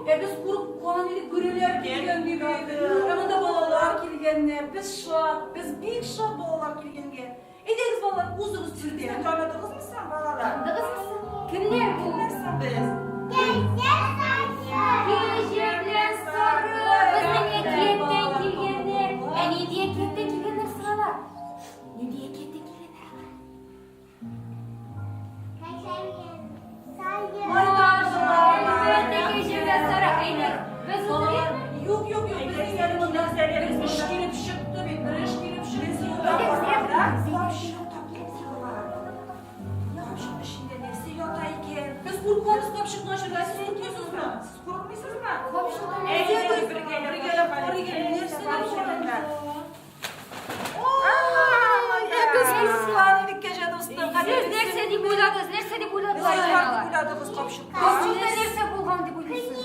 Ә без курыккан идек, бүреләр килгән дип инде. Ә монда балалар килгәннәр. Без шат, без бик шат балалар килгәнгә. Әйдәгез, балалар, узыгыз түрдән. Таныдыгызмы соң, балалар? Таныдыгызмы соң? Кемнәр бу? Кемнәр соң без? Кәҗә белән сарык. Безнең әкияттән килгәннәр. Ә нинди әкияттән килгәннәр соң алар? Нинди әкияттән килгәннәр алар? Әлбәттә, кәҗә белән сарык. Әйдә, без утырыйкмы? Юк, юк, юк, безнең әле монда бер эш килеп чыкты бит, бер эш килеп чыкты. Капчык эчендә нәрсә ята икән? Без куркабыз капчыкны ачарга, сез куркмыйсызмы? Сез курыкмыйсызмы? Капчыкта Әйдәгез, нәрсә? бергәләп карыйк әле, нәрсә Капчыгында. Ой, ә без курыккан идек, кәҗә дустым. Сез нәрсә дип уйладыгыз? Нәрсә дип уйладыгыз? Нәрсә дип уйладыгыз капчыкта? Капчыкта нәрсә булган дип уйлыйсыз?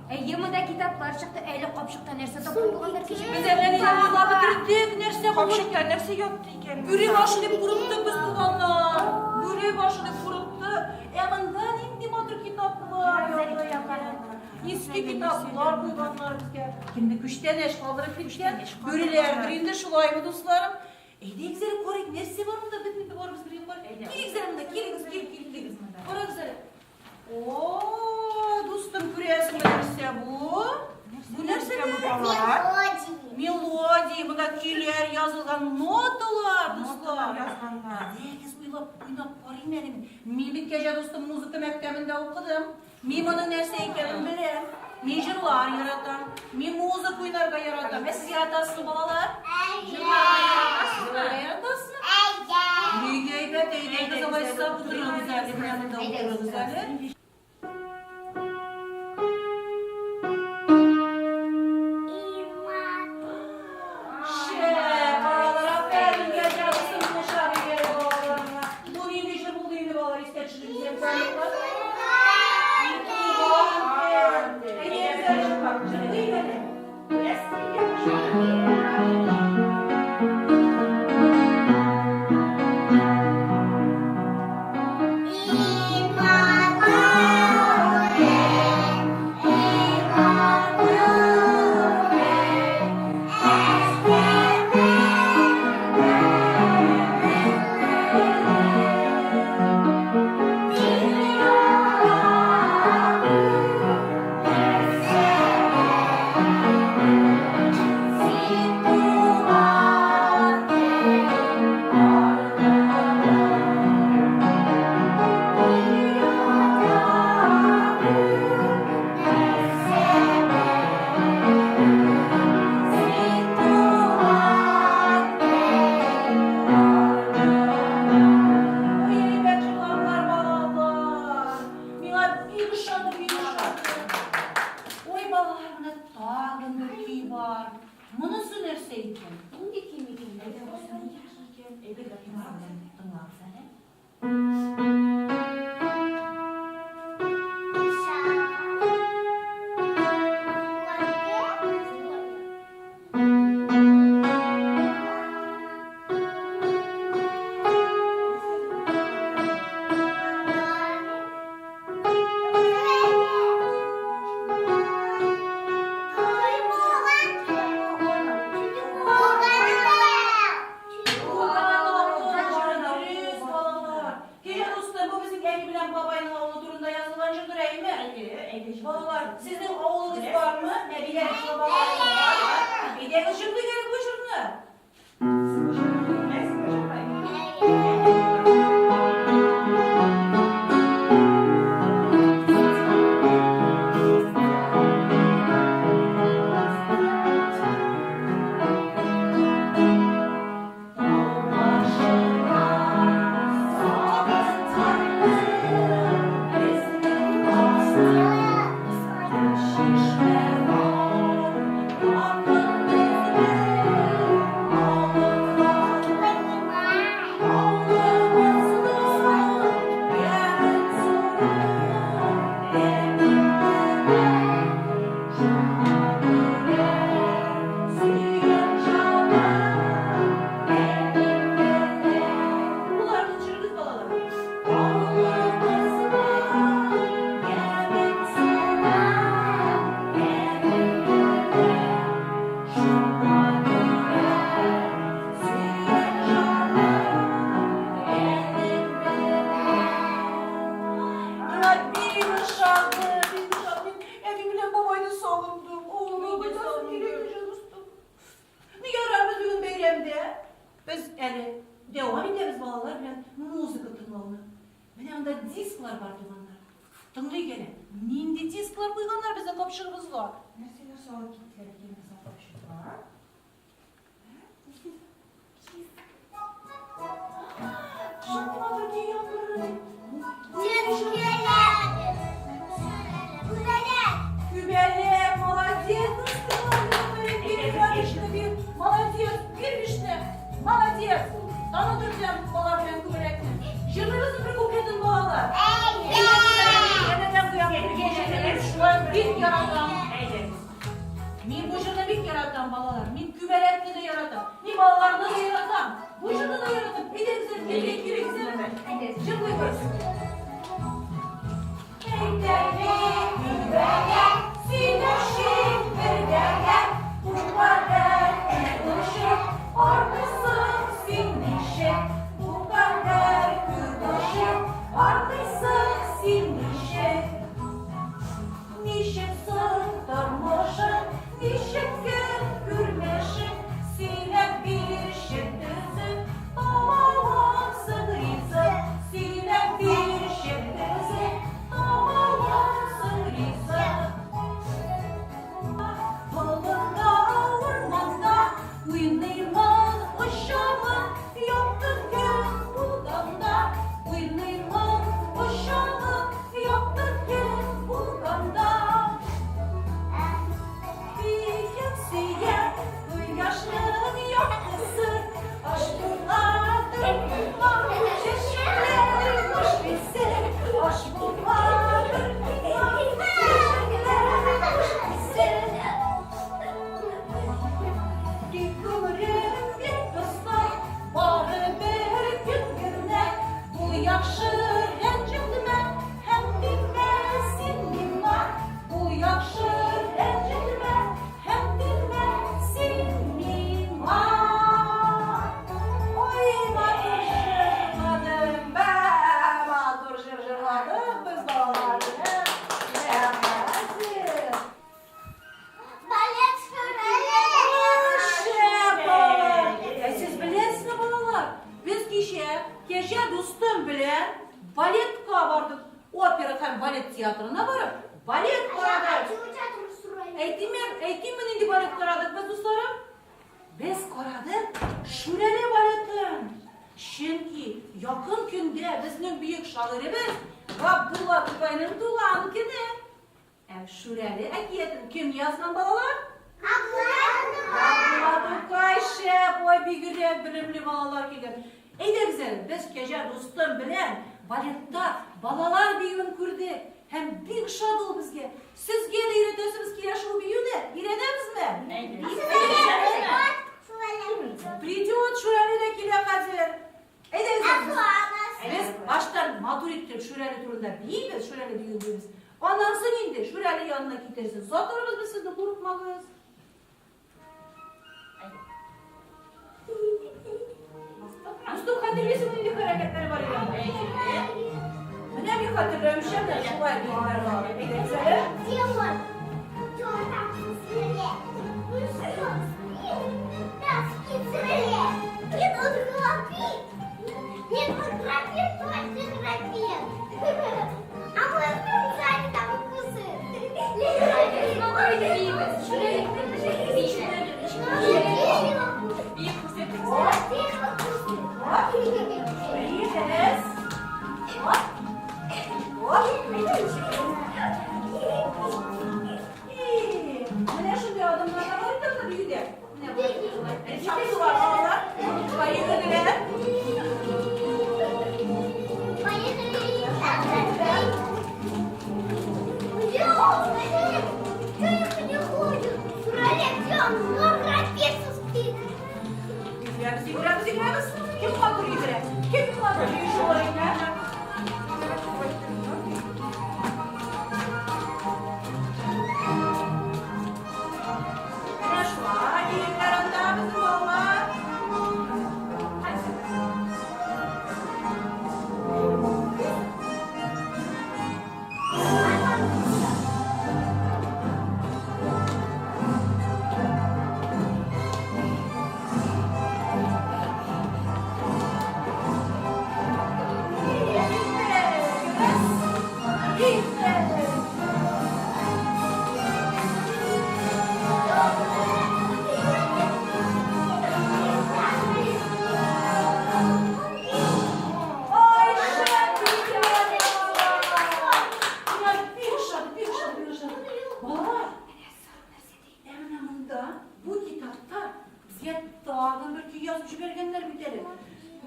Әйе, монда китаплар чыкты. Әле капчыкта нәрсә тапкан булганнар кәҗә? Без әллә ниләр уйлап бетердек, нәрсә булыр? Капчыкта нәрсә ятты икән? Бүре башы дип курыктык без, туганнар. Бүре башы дип курыктык. Ә монда нинди матур китаплар ята икән. Иске китаплар куйганнар безгә. Кемне күчтәнәч калдырып киткән? Бүреләрдер инде, шулаймы, дусларым? Әйдәгез әле карыйк, нәрсә бар монда? Бетми барыбыз бергә карыйк. Килегез әле монда, килегез, килеп, килегез. Карагыз әле. О, дустым, күрәсеңме нәрсә бу? Бу нәрсә бу, балалар? Мелодия, монда көйләр язылган, ноталар, дуслар. Язганнар. Әйдәгез, уйлап, уйнап карыйм әле мин. Мин бит кәҗә дустым музыка мәктәбендә укыдым. Мин моның нәрсә икәнен беләм. Мин җырлар яратам. Мин музыка уйнарга яратам. Ә сез яратасызмы, балалар? Җырларга яратасызмы? Яратасызмы? Бик әйбәт, әйдәгез алайса утырыгыз әле, менә монда утырыгыз әле. Шәп, балалар, афәрин, кәҗә дустым, куша бик әле балаларыңа. Бу нинди җыр булды инде, балалар, искә төшерегез әле. Туган көн. Әйдәгез әле җырлап, җырлыйк әле. Ой, әйбәт җырладылар балалар. Миңа бик ошады, бик ошады. Ой, балалар, менә тагын бер көй бар. Монысы нәрсә икән? Нинди көй микән? Әйдә, монысы нинди көй икән? Әйдәгез, тыңлагыз әле. Кәҗә дустым, бу безнең әби белән бабайның авылы турында язылган җырдыр, әйеме? Балалар, сезнең авылыгыз бармы? Әбиләрегез, бабаларыгыз бармы? Әйдәгез, җырлыйк әле бу җырны. дисклар бар, туганнар. Тыңлыйк әле. Нинди дисклар куйганнар безнең капчыгыбызга? Нәрсәләр салып киттеләр икән безнең капчыкка? Шундый матур көй яңгырый. Күбәләк, молодец, дустым, бир бишне, бир, молодец, бир бишне, молодец. Танытыр белән балалар белән күбәләкне. Җырлыйбызмы бер куплетын, балалар? Янәдән куям. Шулай бик яратам. Мин бу җырны бик яратам, балалар. Мин күбәләкне дә яратам. Мин балаларны да яратам. Бу җырны да яратам. Әйдәгез, бергә килегез әле. Җырлыйбыз. Әйдәле, күбәләк, сөйләшик бергәләп. Бу кадәр күп очып, армыйсың син ничек? Бу кадәр күп очып, армыйсың син ничек? Ничек соң тормышың, ничек көн күрмешең? Сөйләп бирче төзек, табаласың ризык. Сөйләп бирче төзек, табаласың ризык. Болында, урманда уйныймын, очамын, якты көн булганда. Уйныймын, очамын, якты көн булганда. Сөям, сөям, кояшның яктысы, Аш буладыр миңа, чәчәкләр хуш исе. Аш буладыр миңа, чәчәкләр хуш исе. Тик гомерем бит кыска, бары бер көн генә. Бу яхшы рәнҗетмә һәм тимә син миңа. Бу яхшы рәнҗетмә һәм тимә син миңа. Ой, матур җыр җырладым, бә, матур җыр җырладык без балалар белән. Рәхмәт. Шәп, балалар. Ә сез беләсезме, балалар? Без кичә Кәҗә дустым белән балетка бардык. Опера һәм балет театрына барып, балет карадык. Әйтимме, әйтимме нинди балет карадык без, дусларым? Без карадык Шүрәле балетын. Чөнки якын көндә безнең бөек шагыйребез Габдулла Тукайның туган көне. Ә Шүрәле әкиятен кем язган, балалар? Габдулла Тукай, шәп, ой, бигрәк белемле балалар килгән. Әйдәгез әле, без Кәҗә дустым белән балетта балалар биюен күрдек. Һәм бик ошады ул безгә. Сезгә дә өйрәтәсебез килә шул биюне. Өйрәнәбезме? Придет, Шүрәле дә килә хәзер. Әйдәгез әле, без баштан матур итеп Шүрәле турында биибез, Шүрәле биюен биибез. Аннан соң инде Шүрәле янына китерсез. Озатырбыз без сезне, курыкмагыз. Дустым, хәтерлисеңме нинди хәрәкәтләр бар иде? Менә мин хәтерләмешем дә шулай биюләр бар. Әйдәгез әле. Нет, он храпит, точно храпит. А мы сзади там укусы. Биибез. Шүрәле Биеп күрсәтегез. Биибез. Оп. Оп. Балалар, ә менә монда, бу китапта безгә тагын бер көй язып җибәргәннәр бит әле.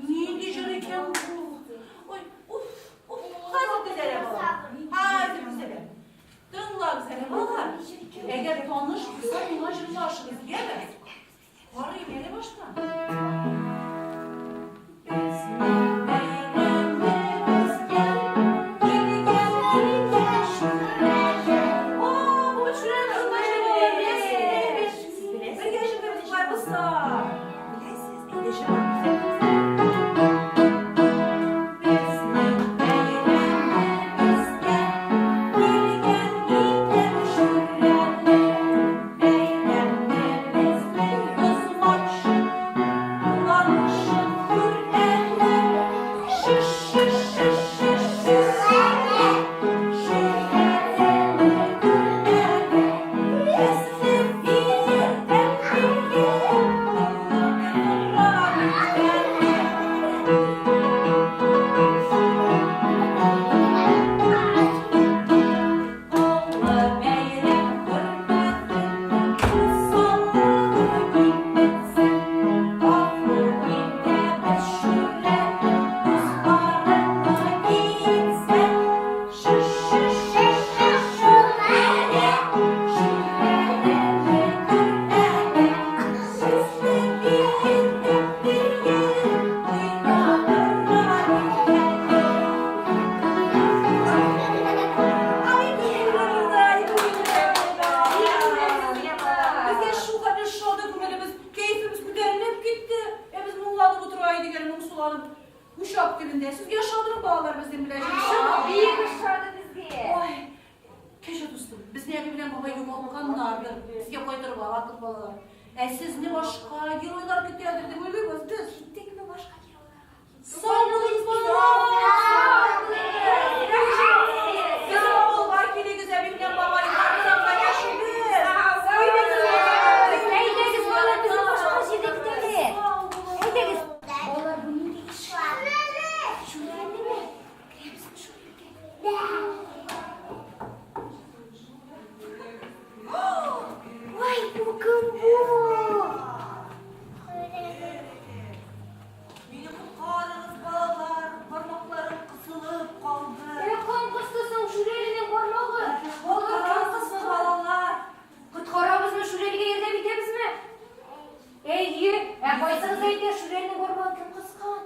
Нинди җыр икән бу? Ой, уф, уф, хәзер төзәлә балалар. Хәзер төзәлә. Тыңлагыз әле, балалар. Әгәр таныш булса, миңа җырлашыгыз, яме? Карыйм әле башта. Безнең бәйрәмебезгә килгән икән Шүрәле. О, бу Шүрәле шунда җырлый, беләсез. Бергә җырлыйбыз шулай булса. Беләсез, әйдә җырлыйбыз. Безнең бәйрәмебезгә килгән икән Шүрәле. Бәйрәмебезнең узмакчы, куанычын күр әле. Шү-шү-шү-шү-шү, Шүрәлене күр әле. Төсле биетеп биеп, уйнап тора бит әле. Олы бәйрәм хөрмәтенә усаллыгы киметсен. Гафу итәбез Шүрәле, дусларыңа китсен. Шү-шү-шү-шү, Шүрәле, Шүрәлене күр әле. Төсле биетеп биеп, уйнап тора бит әле. Безгә шулкадәр шады күңелебез, кәефебез күтәрелеп китте. Ә без моңланып утыра идек әле, моңсуланып. Учак төбендә. Сезгә ошадымы, балалар, безнең белән җырлашып? Бик ошады безгә. Ой, кәҗә дустым, безне әби белән бабай югалтканнардыр. Сезгә кайтырга вакыт, балалар. Ә сезне башка геройлар көтәдер дип уйлыйбыз без. Киттекме башка геройларга? Сау булыгыз, балалар! Без авылга килегез, әби белән бабай барысында яшибез. Әйдәгез, балалар, безне башка җирдә көтәләр. Әйдәгез. Балалар, бу нинди иш? Шүрәлеме? Керәбезме шүрәлегә? Ой, бу кем бу? Мине коткарыгыз, балалар, бармакларым кысылып калды. Ә кем кысты соң Шүрәленең бармагы? Балалар, кем Коткарыгызмы, кысты? балалар? Коткарабызмы, Шүрәлегә ярдәм итәбезме? Әйе, ә кайсыгыз әйтә, Шүрәленең бармагын кем кыскан?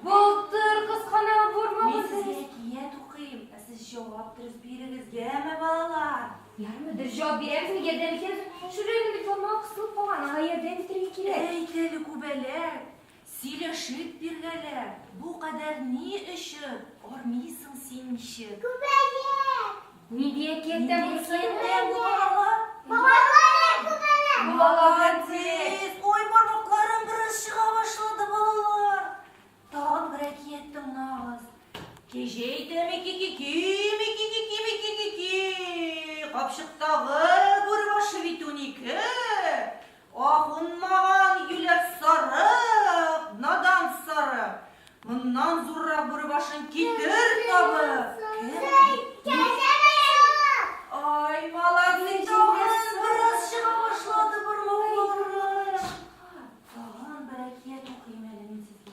Былтыр кыскан аның Мин бармагын. сезгә әкият укыйм, ә сез җавап дөрес бирегез, яме, балалар? Ярмы, дөрес җавап бирәбезме, ярдәм итәбезме? Шүрәленең бит бармагы кысылып калган, аңа ярдәм итәргә кирәк. Әйт әле, күбәләк, сөйләшеп биргәләп, бу кадәр ни өчен армыйсың син ничек? Нинди әкияттән булсын? Әкияттән бу, балалар? Молодец! Ой, бармакларым бераз чыга башлады, балалар. Тагын бер әкият тыңлагыз. Кәҗә әйтә, мики-ки-ки, мики-ки-ки, мики-ки-ки. Капчыктагы бүре башы бит 12. Ах, уңмаган юләр сарык, надан сарык. Моннан зуррак бүре башын китер табып. Кем? Ай, молодцы, тагын бераз чыга башлады бармакларым. Тагын бер әкият укыйм әле мин сезгә.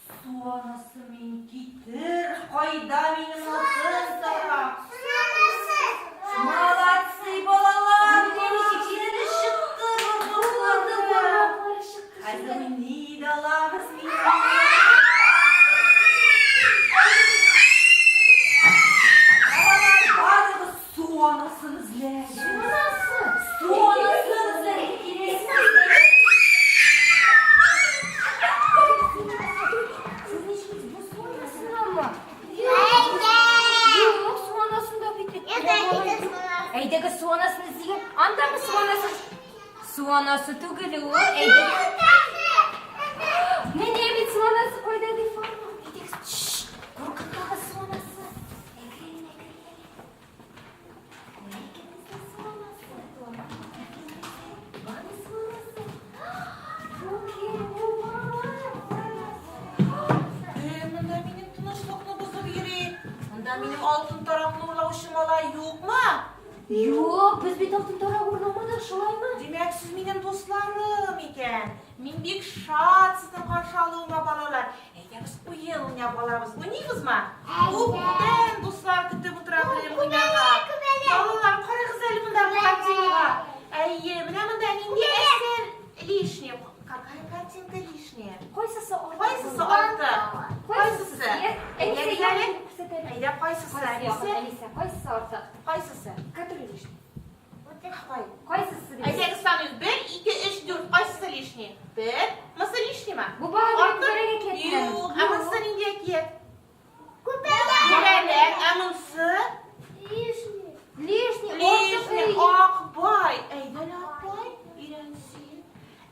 Су анасы мин китер, кайда минем алтын тарак? Молодцы, балалар! Бармаклары чыкты, бармаклары. Бармаклары чыкты. Хәзер мин ни дә алабыз мин. Балалар, барыгыз су анасын эзләгез. Су анасы. Су анасын эзләргә кирәк. Сез ничек бу су анасынамы? Юк, су анасында бит. Әйдәгез су анасын эзлик. Андамы су анасы? Су анасы түгел ул. Әйдәгез. Менә бит су анасы кайда дип барма. Әйдәгез. Шш, куркытмагыз су анасы. Әкрен, әкрен. Кая икән безнең су анасы? Бармы су анасы? Бу кем бу, балалар? Монда минем тынычлыкны бозып йөри. Монда минем алтын таракны урлаучы малай юкмы? Юк, без бит алтын тарак урламадык, шулаймы? Димәк, сез минем дусларым икән. Мин бик шат сезнең каршы алуыма, балалар. Әйдәгез, уен уйнап алабыз. Уйныйбызмы? Күптән дуслар көтеп утыра белем уйнарга. Балалар, карагыз әле мондагы картинага. Әйе, менә монда нинди әсәр лишний? Какая картинка лишняя? Кайсысы артык? Кайсысы артык? Кайсысы? Әйдә, Әйдә, күрсәтәле. Әйдә, кайсысы, Кайсы әнисе? Алиса, кайсысы артык? Кайсысы? Который лишний? Кай? Кайсысы дип? Әйдәгез саныйбыз. 1, 2, 3, 4. Кайсысы лишний? 1. Монысы лишний ме? Бу барыбер Артык? күбәләк әкиятеннән. Юк. Ә монысы нинди әкият? Күбәләк. Ә монысы? Лишний, Лишний. артык. Акбай. Әйдә әле, Акбай. Өйрән син.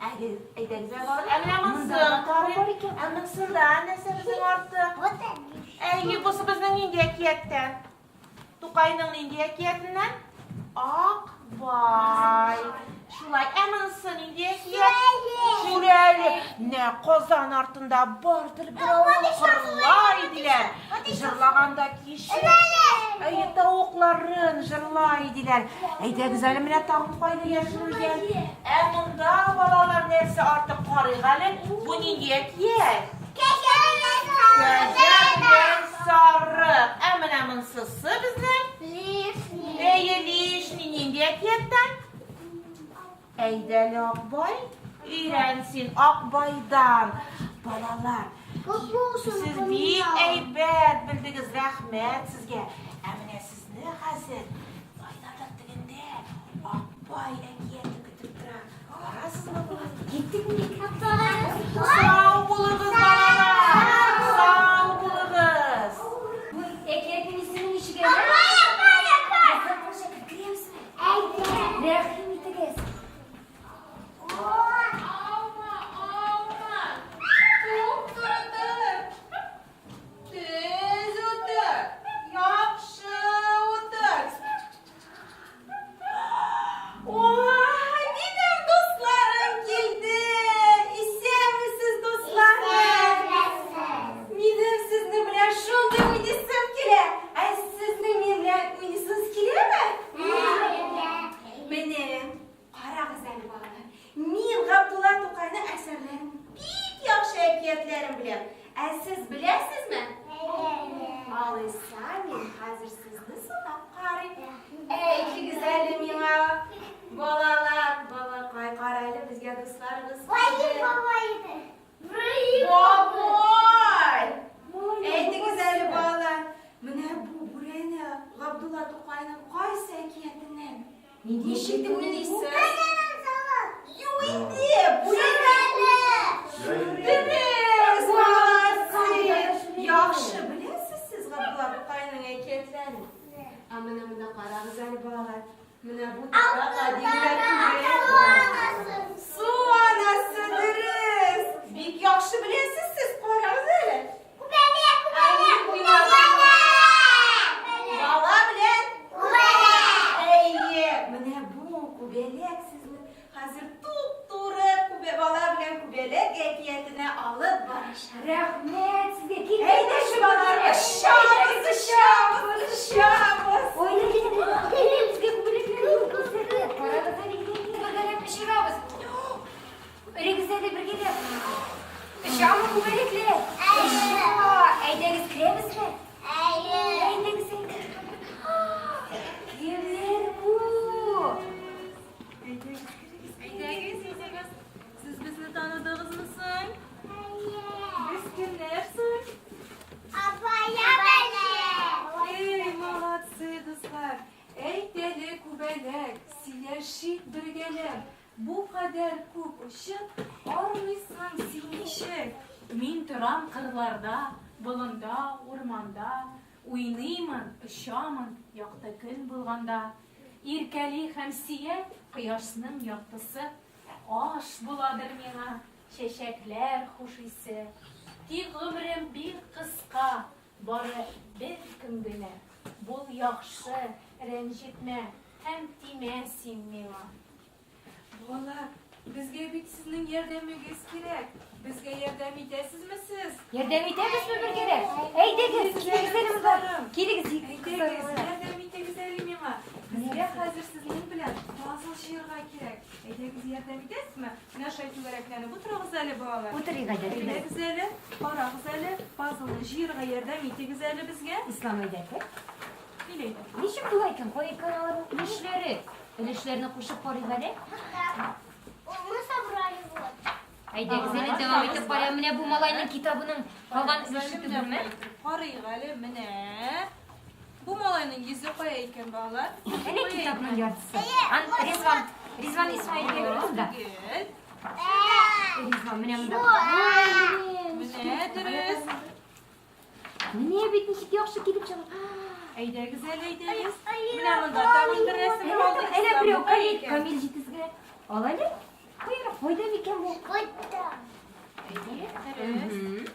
Әгез, әйдәгез әле, балалар. Ә менә Монда монысы да карыйк. бар икән. Ә монысында нәрсә безнең артык? Әйе, бусы безнең нинди әкияттән? Тукайның нинди әкиятеннән? Акбай. Шулай, ә монысы нинди әкият? Шүрәле. Нә Казан артында бардыр бер авыл кырлай диләр. Җырлаганда кичә. Әйе, тавыкларын җырлай диләр. Әйдәгез әле менә тагын кайда яшерелгән. Ә монда балалар нәрсә артык карыйк әле. Бу нинди әкият? Кәҗә белән сарык. Ә менә монсысы безнең Әйе, лишний нинди әкияттән? Әйдә әле, Акбай, өйрән син Акбайдан. Балалар, сез бик әйбәт белдегез, рәхмәт сезгә. Ә менә сезне хәзер кайдадыр тегендә Акбай әкияте көтеп тора. Барасызмы бүген? Киттек микән? Сау булыгыз, балалар! Сау булыгыз! Бу әкиятнең исеме ничек әле? Кызлар, курчак, керәбезме? Рәхим итегез. Алма, алма! Туп-туры тор! Төз утыр! Яхшы утыр! Ой, минем дусларым килде! Исәнмесез, дусларым! Минем сезнең белән шундый уйныйсым килә! Ә сезнең минем белән уйныйсыгыз киләме? Менә, карагыз әле, балалар. Мин Габдулла Тукайның әсәрләрен бик яхшы әкиятләрен беләм. Ә сез беләсезме? Алайса, мин хәзер сезне сынап карыйм. Әйтегез әле миңа, балалар, балакай, кара әле безгә дусларыбыз килде. Бабай! Әйтегез әле, балалар, менә бу бүрәнә Габдулла Тукайның кайсы әкиятеннән? Ничек дип уйлыйсыз? Юк инде, бүрәнә. Дөрес, молодцы! Яхшы беләсез сез Габдулла Тукайның әкиятләрен. Ә менә монда карагыз әле, балалар. Менә бу тукай гади генә түгел. Су анасы, дөрес. Бик яхшы беләсез сез, карагыз әле. Бала белән Әйе, менә бу күбәләк сезне хәзер туп-туры күбә бала белән күбәләк әкиятенә алып барачак. Рәхмәт сезгә. Килдек. Әйдә, балалар, очабыз, очабыз, очабыз. Ой, безгә күбәләкләр юк күрсәтте. Карагыз әле, бергәләп очырабыз. Өрегез әле бергәләп. Очамы күбәләкләр? Оча. Әйдәгез, керәбезме? Әйдәгез, әйдәгез. Кемнәр бу? Әйдәгез, узыгыз. Сез безне таныдыгызмы соң? Без кемнәр соң? Эй, молодцы, дуслар! Әйт әле, күбәләк, сөйләшик бергәләп. Бу кадәр күп очып, армыйсың син ничек? Мин торам кырларда, болында, урманда, уйныймын, очамын, якты көн булганда. Иркәли һәм сөя кояшның яктысы, аш буладыр миңа чәчәкләр хуш исе. Тик гомерем бик кыска, бары бер көн генә. Бул яхшы, рәнҗетмә һәм тимә син миңа. Балалар, безгә бит сезнең ярдәмегез кирәк. Безгә ярдәм итәсезме сез? Ярдәм итәбезме бергәләп? Әйдәгез, килегез әле монда. Килегез, Әйдәгез, ярдәм итегез әле миңа. Безгә Безгә хәзер сезнең белән пазл җыярга кирәк. Әйдәгез, ярдәм итәсезме? Менә шулай түгәрәкләнеп утырыгыз әле, балалар. Утырыйк әйдә. Әйдәгез әле, карагыз әле, пазлны җыярга ярдәм итегез әле безгә. Ислам әйдә, кер. Кил әйдә. Ничек була икән? Кая икән аларның өлешләре? Өлешләрне кушып карыйк әле. Мы собрали вот. Әйдәгез әле дәвам итеп карыйк. Менә бу малайның китабының калган өлеше түгелме? Карыйк әле, менә. Бу малайның йөзе кая икән, балалар? Әнә китапның яртысы. Ан Ризван, Ризван Исмаил монда. Түгел. Ризван менә монда. Менә дөрес. Менә бит ничек яхшы килеп чыга. Әйдәгез әле, әйдәгез. Менә монда тагын бер рәсем калды. Әнә берәү, Кая Камил, икән? Камил җитезгә. Ал әле. Кайрак, кайда микән бу? Вот там. Дөрес.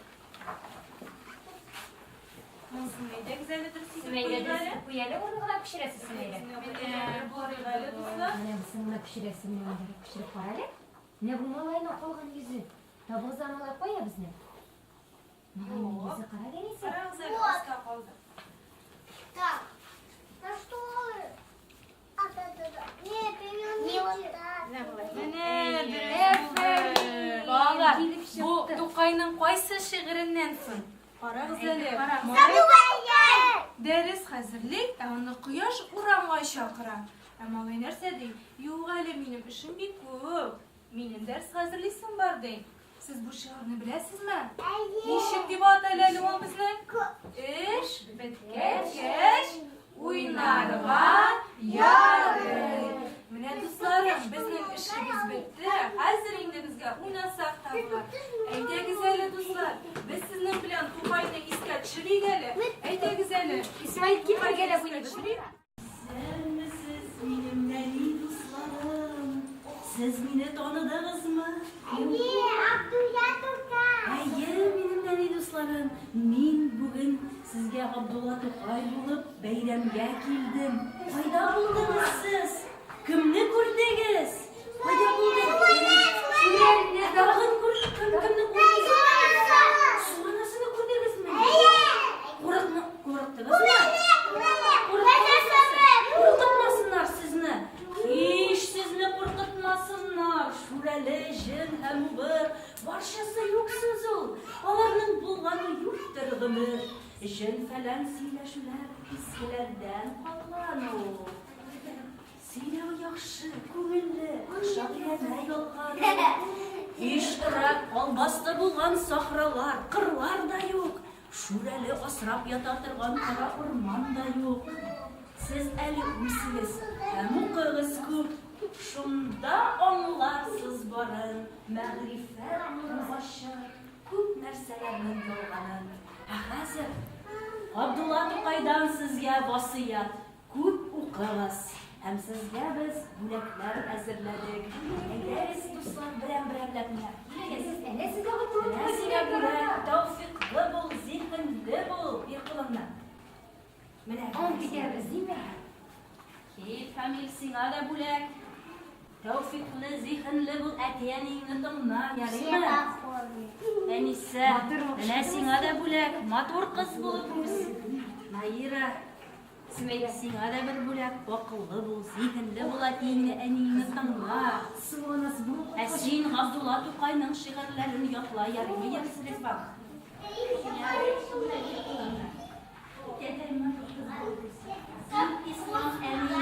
Монысын әйдәгез әле дөрес итеп Сүмәйгә куйыйк дөрес әле. куй әле, урын гына пешерәсе Сүмәйгә. Менә карыйк әле, дуслар. Менә бусын гына пешерәсе, менә монда пешереп кара әле. Менә бу малайның калган йөзе. Табыгыз малай кая безнең? Малайның йөзе кара әле әнисе. Карагыз әле, аста калды. Так. На что вы? А, да, да, да. Нет, не вот так. Менә дөрес булды. Балалар, Килеп бу чыкты. Тукайның кайсы шигыреннән соң? Карагыз әле. Малай Забывай! дәрес хәзерли, ә аны кояш урамга чакыра. Ә малай нәрсә ди? Юк әле, минем эшем бик күп. Минем дәрес хәзерлисем бар ди. Сез бу шигырьне беләсезме? Ничек дип атала әле ул безнең? Эш беткәч, уйнарга ярый. Менә дусларым, безнең эшебез бетте. Хәзер инде безгә уйнасак та була. Әйдәгез әле, дуслар, без сезнең белән Тукайны искә төшерик әле. Әйдәгез әле. Исмаил кил бергәләп уйныйбыз. Исәнмесез, минем нәни дусларым. Сез мине таныдыгызмы? Әйе, Абдулла Тукай. Әйе, минем нәни дусларым. Мин бүген сезгә Габдулла Тукай булып бәйрәмгә килдем. Кайда булдыгыз сез? Кемне күрдегез? Кайда булдыгыз? Шүрәлене Тагын күр, кем кемне күрдегез? Су анасыны күрдегезме? Курыкма, курыктыгызмы? Куркытмасыннар сезне. Һич сезне куркытмасыннар. Шүрәле, җен һәм убыр. Барчасы юк сүз ул. Аларның булганы юктыр гомер. Җен фәлән сөйләшүләр искеләрдән калган ул. Сөйләү яхшы, күңелле, шагыйрәнә ялган. Һич торак, албасты булган сахралар, кырлар да юк. Шүрәле асрап ята торган кара урман да юк. Сез әле үсегез һәм укыгыз күп. Шунда аңларсыз барын, мәгърифәт нуры ачар күп нәрсәләрнең ялганын. Ә хәзер Габдулла Тукайдан сезгә васыять. Күп укыгыз. Һәм сезгә без бүләкләр әзерләдек. Әйдәгез, дуслар, берәм-берәмләп менә. Килегез. Әнә сезгә Габдулла Менә Тукай сиңа бүләк бүләк. ярата. Тәүфиклы бул, зиһенле бул. Бир кулыңны. Менә. Ант итәбез, димә. Кил, Камил, сиңа да бүләк. Тәүфиклы, зиһенле бул, әти-әниеңне тыңла, ярыймы? Әнисә, Матур менә сиңа да бүләк. Матур кыз булып үс. Наира, Сүмәйгә. сиңа да бер бүләк. Акыллы бул, зиһенле бул, әтиеңне, әниеңне тыңла. Су анасы бу. Ә син Габдулла Тукайның шигырьләрен ятла, ярыймы, Янис Ризван? Тәтәй матур кыз булып үс. Син Ислам әниеңне